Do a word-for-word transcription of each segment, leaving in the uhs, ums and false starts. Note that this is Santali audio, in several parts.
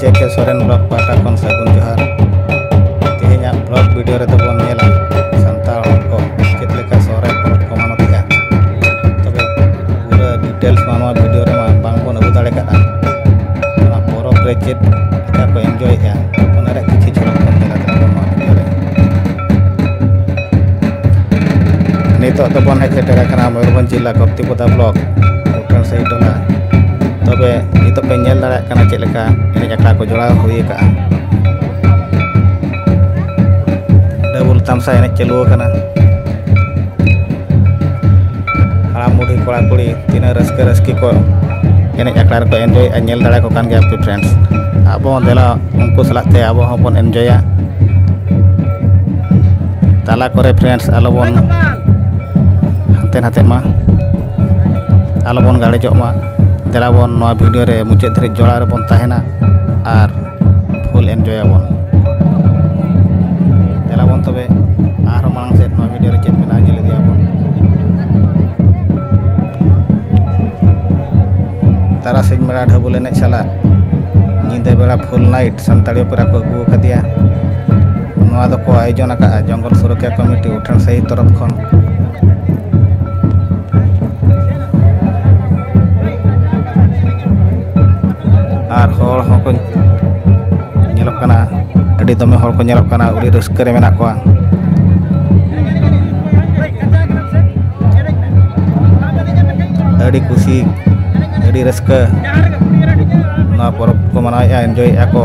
ᱡᱮ ᱠᱮ ᱥᱚᱨᱮᱱ ᱵᱞᱚᱜ ᱯᱟᱦᱴᱟ ᱠᱷᱚᱱ ᱥᱟᱹᱜᱩᱱ ᱡᱚᱦᱟᱨ᱾ ᱛᱮᱦᱮᱧᱟᱜ ᱵᱞᱚᱜ ᱵᱷᱤᱰᱤᱭᱳ ᱨᱮᱫᱚ ᱵᱚᱱ ᱧᱮᱞᱟ ᱥᱟᱱᱛᱟᱲ ᱦᱚᱲ ᱠᱚ ᱪᱮᱫ ᱞᱮᱠᱟ ᱥᱚᱦᱨᱟᱭ ᱯᱚᱨᱚᱵᱽ ᱠᱚ ᱢᱟᱱᱟᱣᱮᱫᱼᱟ᱾ ᱛᱚᱵᱮ ᱯᱩᱨᱟᱹ ᱰᱤᱴᱮᱞᱥ ᱢᱟ ᱱᱚᱣᱟ ᱵᱷᱤᱰᱤᱭᱳ ᱨᱮᱢᱟ ᱵᱟᱝ ᱵᱚᱱ ᱟᱹᱜᱩ ᱫᱟᱲᱮ ᱠᱟᱜᱼᱟ᱾ ᱚᱱᱟ ᱯᱚᱨᱚᱵᱽ ᱨᱮ ᱪᱮᱫ ᱞᱮᱠᱟ ᱠᱚ ᱮᱱᱡᱚᱭᱮᱫᱼᱟ, ᱚᱱᱟ ᱨᱮᱭᱟᱜ ᱠᱤᱪᱷᱩ ᱡᱷᱚᱞᱚᱠ ᱵᱚᱱ ᱧᱮᱞᱟ ᱛᱟᱵᱚᱱ ᱱᱚᱣᱟ ᱵᱷᱤᱰᱤᱭᱳ ᱨᱮ᱾ ᱱᱤᱛᱚᱜ ᱫᱚᱵᱚᱱ ᱦᱮᱡ ᱥᱮᱴᱮᱨ ᱟᱠᱟᱱᱟ ᱢᱚᱭᱩᱨᱵᱷᱚᱸᱡᱽ ᱡᱤᱞᱟ ᱠᱚᱯᱛᱤᱯᱚᱫᱟ ᱵᱞᱚᱠ ᱩᱴᱷᱟᱹᱱ ᱥᱟᱹᱦᱤ ᱴᱚᱞᱟ᱾ ᱛᱚᱵᱮ ᱱᱤᱛᱚᱜ ᱯᱮ ᱧᱮᱞ ᱫᱟᱲᱮᱭᱟᱜ ᱠᱟᱱᱟ ᱪᱮᱫ ᱞᱮᱠᱟ ᱮᱱᱮᱡ ᱟᱠᱷᱲᱟ ᱠᱚ ᱡᱚᱲᱟᱣ ᱦᱩᱭ ᱟᱠᱟᱫᱼᱟ᱾ ᱰᱟᱹᱵᱩᱞ ᱛᱟᱢᱥᱟ ᱮᱱᱮᱡ ᱪᱟᱹᱞᱩ ᱟᱠᱟᱱᱟ᱾ ᱦᱟᱲᱟᱢ ᱵᱩᱰᱷᱤ ᱠᱚᱲᱟ ᱠᱩᱲᱤ ᱛᱤᱱᱟᱹᱜ ᱨᱟᱹᱥᱠᱟᱹ ᱨᱟᱹᱥᱠᱤ ᱠᱚ ᱮᱱᱮᱡ ᱟᱠᱷᱲᱟ ᱨᱮᱠᱚ ᱮᱱᱡᱚᱭᱮᱫᱼᱟ, ᱧᱮᱞ ᱫᱟᱲᱮ ᱠᱚ ᱠᱟᱱ ᱜᱮᱭᱟ ᱯᱮ ᱯᱷᱨᱮᱱᱰᱥ᱾ ᱟᱵᱚ ᱦᱚᱸ ᱫᱮᱞᱟ ᱩᱱᱠᱩ ᱥᱟᱞᱟᱜ ᱛᱮ ᱟᱵᱚ ᱦᱚᱸᱵᱚᱱ ᱮᱱᱡᱚᱭᱟ᱾ ᱛᱟᱞᱟ ᱠᱚᱨᱮ ᱯᱷᱨᱮᱱᱰᱥ ᱟᱞᱚᱵᱚᱱ ᱦᱟᱱᱛᱮ ᱱᱟᱛᱮᱜ ᱢᱟ, ᱟᱞᱚᱵᱚᱱ ᱜᱟᱲᱮᱡᱚᱜ ᱢᱟ᱾ ᱫᱮᱞᱟ ᱵᱚᱱ ᱱᱚᱣᱟ ᱵᱷᱤᱰᱤᱭᱳ ᱨᱮ ᱢᱩᱪᱟᱹᱫ ᱫᱷᱟᱹᱨᱤᱡ ᱡᱚᱲᱟᱣ ᱨᱮᱵᱚᱱ ᱛᱟᱦᱮᱱᱟ ᱟᱨ ᱯᱷᱩᱞ ᱮᱱᱡᱚᱭ ᱟᱵᱚᱱ᱾ ᱫᱮᱞᱟ ᱵᱚᱱ ᱛᱚᱵᱮ ᱟᱨᱦᱚᱸ ᱢᱟᱲᱟᱝ ᱥᱮᱫ ᱱᱚᱣᱟ ᱵᱷᱤᱰᱤᱭᱳ ᱨᱮ ᱪᱮᱫ ᱢᱮᱱᱟᱜᱼᱟ ᱧᱮᱞ ᱤᱫᱤᱭᱟᱵᱚᱱ᱾ ᱛᱟᱨᱟᱥᱤᱧ ᱵᱮᱲᱟ ᱰᱷᱟᱹᱵᱩᱞ ᱮᱱᱮᱡ ᱥᱟᱞᱟᱜ ᱧᱤᱫᱟᱹ ᱵᱮᱲᱟ ᱯᱷᱩᱞ ᱱᱟᱭᱤᱴ ᱥᱟᱱᱛᱟᱲᱤ ᱚᱯᱮᱨᱟ ᱠᱚ ᱟᱹᱜᱩ ᱟᱠᱟᱫᱮᱭᱟ᱾ ᱱᱚᱣᱟ ᱫᱚᱠᱚ ᱟᱭᱳᱡᱚᱱ ᱟᱠᱟᱫᱼᱟ ᱡᱚᱝᱜᱚᱞ ᱥᱩᱨᱚᱠᱠᱷᱟ ᱠᱚᱢᱤᱴᱤ ᱩᱴᱷᱟᱹᱱ ᱥᱟᱹᱦᱤ ᱛᱚᱨᱚᱯ ᱠᱷᱚᱱ᱾ ᱟᱨ ᱦᱚᱲ ᱦᱚᱸᱠᱚ ᱧᱮᱞᱚᱜ ᱠᱟᱱᱟ, ᱟᱹᱰᱤ ᱫᱚᱢᱮ ᱦᱚᱲ ᱠᱚ ᱧᱮᱞᱚᱜ ᱠᱟᱱᱟ, ᱟᱹᱰᱤ ᱨᱟᱹᱥᱠᱟᱹ ᱨᱮ ᱢᱮᱱᱟᱜ ᱠᱚᱣᱟ᱾ ᱟᱹᱰᱤ ᱠᱩᱥᱤ, ᱟᱹᱰᱤ ᱨᱟᱹᱥᱠᱟᱹ ᱱᱚᱣᱟ ᱯᱚᱨᱚᱵᱽ ᱠᱚ ᱢᱟᱱᱟᱣᱮᱫᱼᱟ, ᱮᱱᱡᱚᱭᱮᱫᱼᱟ ᱠᱚ᱾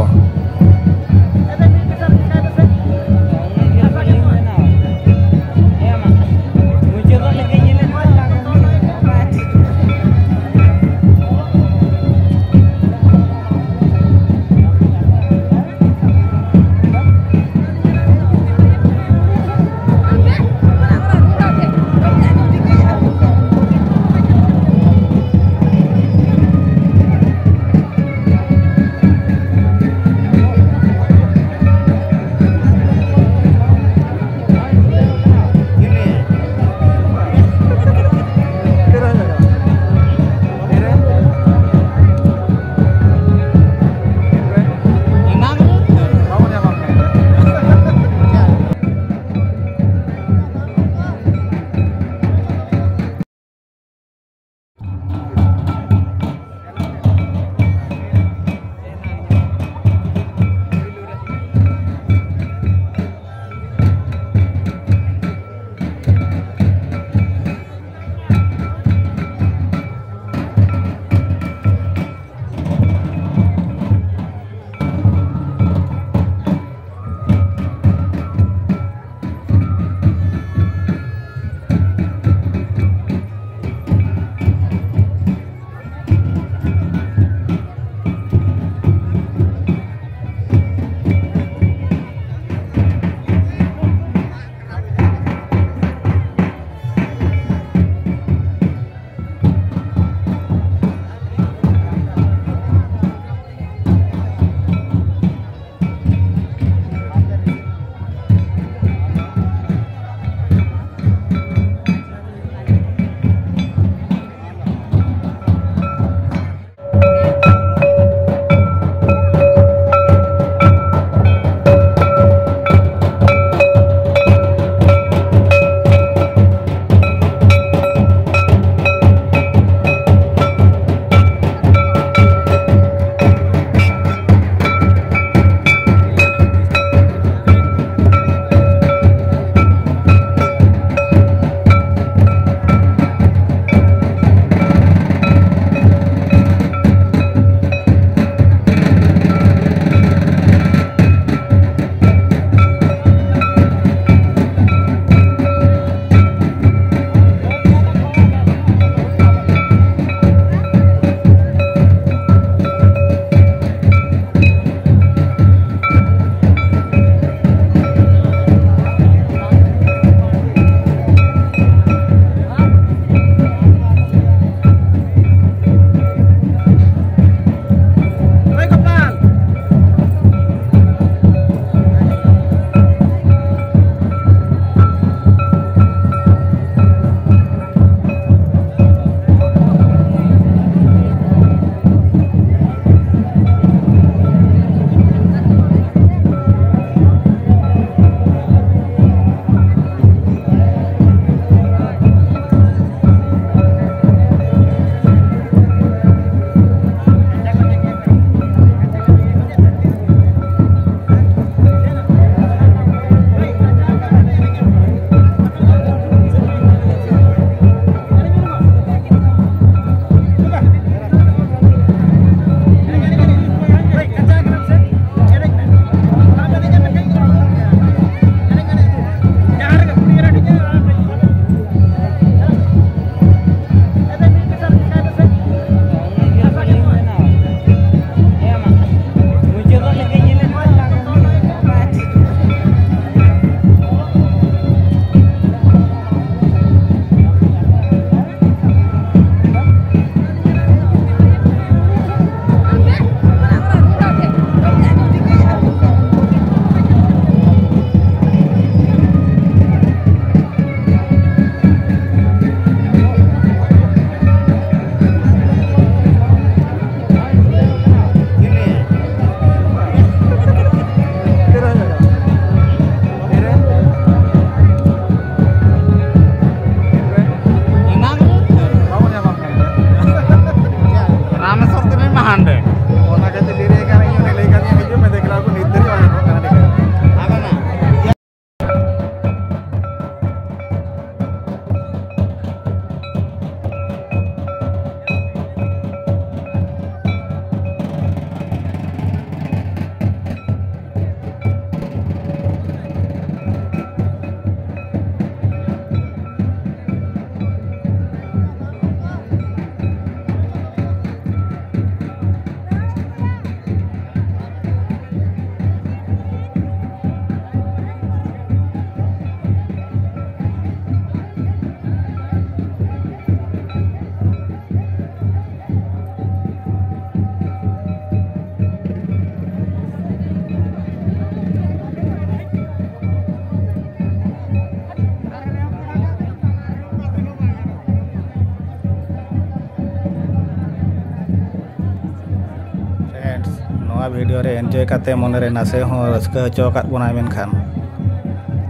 ᱱᱚᱣᱟ ᱵᱷᱤᱰᱤᱭᱳ ᱨᱮ ᱮᱱᱡᱚᱭ ᱠᱟᱛᱮ ᱢᱚᱱᱮ ᱨᱮ ᱱᱟᱥᱮ ᱦᱚᱸ ᱨᱟᱹᱥᱠᱟᱹ ᱦᱚᱪᱚ ᱟᱠᱟᱫ ᱵᱚᱱᱟᱭ, ᱢᱮᱱᱠᱷᱟᱱ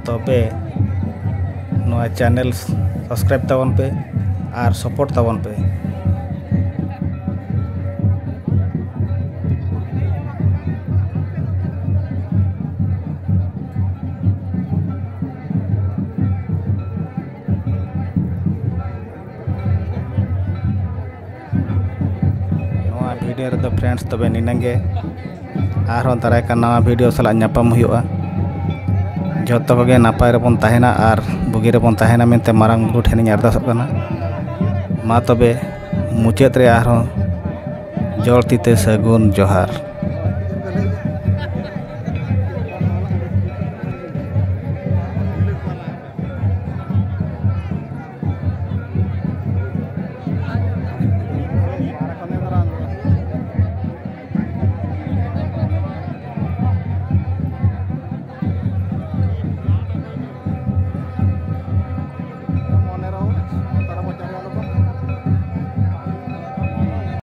ᱛᱚᱵᱮ ᱱᱚᱣᱟ ᱪᱮᱱᱮᱞ ᱥᱟᱵᱥᱠᱨᱟᱭᱤᱵ ᱛᱟᱵᱚᱱ ᱯᱮ ᱟᱨ ᱥᱟᱯᱳᱨᱴ ᱛᱟᱵᱚᱱ ᱯᱮ᱾ ᱱᱚᱣᱟ ᱵᱷᱤᱰᱤᱭᱳ ᱨᱮᱫᱚ ᱯᱷᱨᱮᱱᱰᱥ ᱛᱚᱵᱮ ᱱᱤᱱᱟᱹᱝ ᱜᱮ᱾ ᱟᱨᱦᱚᱸ ᱫᱟᱨᱟᱭ ᱠᱟᱱ ᱱᱟᱣᱟ ᱵᱷᱤᱰᱤᱭᱳ ᱥᱟᱞᱟᱜ ᱧᱟᱯᱟᱢ ᱦᱩᱭᱩᱜᱼᱟ᱾ ᱡᱚᱛᱚ ᱠᱚᱜᱮ ᱱᱟᱯᱟᱭ ᱨᱮᱵᱚᱱ ᱛᱟᱦᱮᱱᱟ ᱟᱨ ᱵᱩᱜᱤ ᱨᱮᱵᱚᱱ ᱛᱟᱦᱮᱱᱟ ᱢᱮᱱᱛᱮ ᱢᱟᱨᱟᱝ ᱵᱩᱨᱩ ᱴᱷᱮᱱᱤᱧ ᱟᱨᱫᱟᱥᱚᱜ ᱠᱟᱱᱟ᱾ ᱢᱟ ᱛᱚᱵᱮ ᱢᱩᱪᱟᱹᱫ ᱨᱮ ᱟᱨᱦᱚᱸ ᱡᱚᱲ ᱛᱤᱛᱮ ᱥᱟᱹᱜᱩᱱ ᱡᱚᱦᱟᱨ᱾